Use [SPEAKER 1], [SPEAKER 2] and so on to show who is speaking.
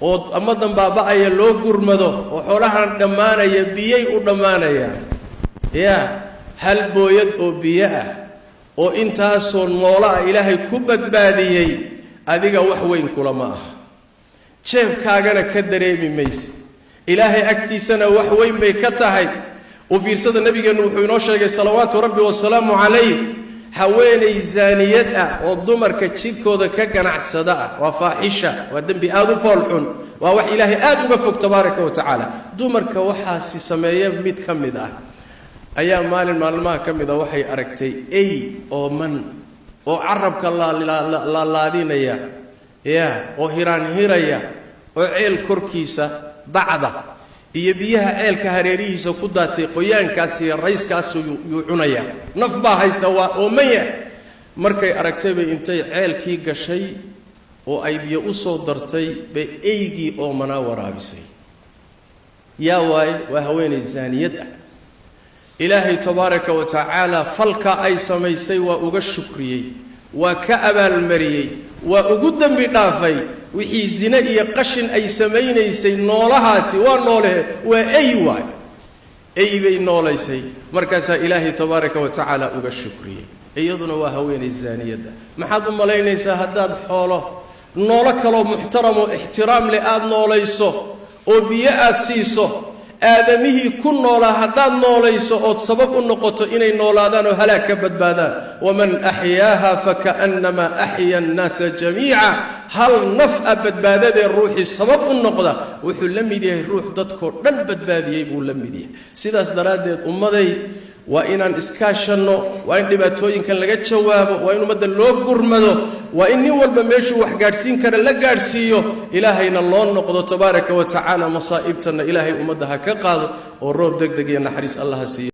[SPEAKER 1] Oo ummaddan baaba'aya loo gurmado, oo xoolahan dhammaanaya biyay u dhammaanayaan. Ya hal booyad oo biyo ah oo intaasoo noolo ah Ilaahay ku badbaadiyey, adiga wax weyn kulama aha, jeebkaagana ka dareemi mayse, Ilaahay agtiisana wax weyn bay ka tahay. U fiirsada, nabigeennu wuxuu inoo sheegay, salawaatu Rabbi wasalaamu calayh, haweenay zaaniyad ah oo dumarka jidhkooda ka ganacsada ah. Waa faaxisha, waa dembi aada u foolxun, waa wax Ilaahay aada uga fog, tabaaraka wa tacaala. Dumarka waxaasi sameeya mid ka mid ah ayaa maalin maalmaha ka mid a waxay aragtay ey ooman oo carabka laalaadinaya, ya oo hiraanhiraya, oo ceel korkiisa dacda iyo biyaha ceelka hareerihiisa ku daatay, qoyaankaas iyo rayskaas yuu cunayaa. Naf baa haysa, waa oomanya. Markay aragtay bay intay ceelkii gashay oo ay biyo u soo dartay bay eygii oomanaa waraabisay. Yaa waaye? Waa haweenay zaaniyad ah. Ilaahay tabaaraka wa tacaala falka ay samaysay waa uga shukriyey, waa ka abaalmariyey, waa ugu dembi dhaafay wixii zine iyo qashin ay samaynaysay. Noolahaasi waa noolehe, waa ey waay, ey bay noolaysay. Markaasaa Ilaahay tabaaraka wa tacaala uga shukriyey. Iyaduna waa haweenay zaaniyadda. Maxaad u malaynaysaa haddaad xoolo noolo kaloo muxtaramoo ixtiraam leh aada noolayso oo biyo aada siiso? Aadamihii ku noolaa haddaad noolayso ood sabab u noqoto inay noolaadaan oo halaag ka badbaadaan, waman axyaaha fakaannamaa axya annaasa jamiica. Hal naf a badbaadadee ruuxii sabab u noqda wuxuu la mid yahay ruux dadkoo dhan badbaadiyey buu la mid yahay. Sidaas daraaddeed, ummaday, waa inaan iskaashanno, waa in dhibaatooyinkan laga jawaabo, waa in ummadda loo gurmado, waa in nin walba meeshuu wax gaadhsiin kara la gaadhsiiyo, Ilaahayna loo noqdo, tabaaraka wa tacaala. Masaa'ibtanna Ilaahay ummadda ha ka qaado oo roob deg deg iyo naxariis Allah ha siiyo.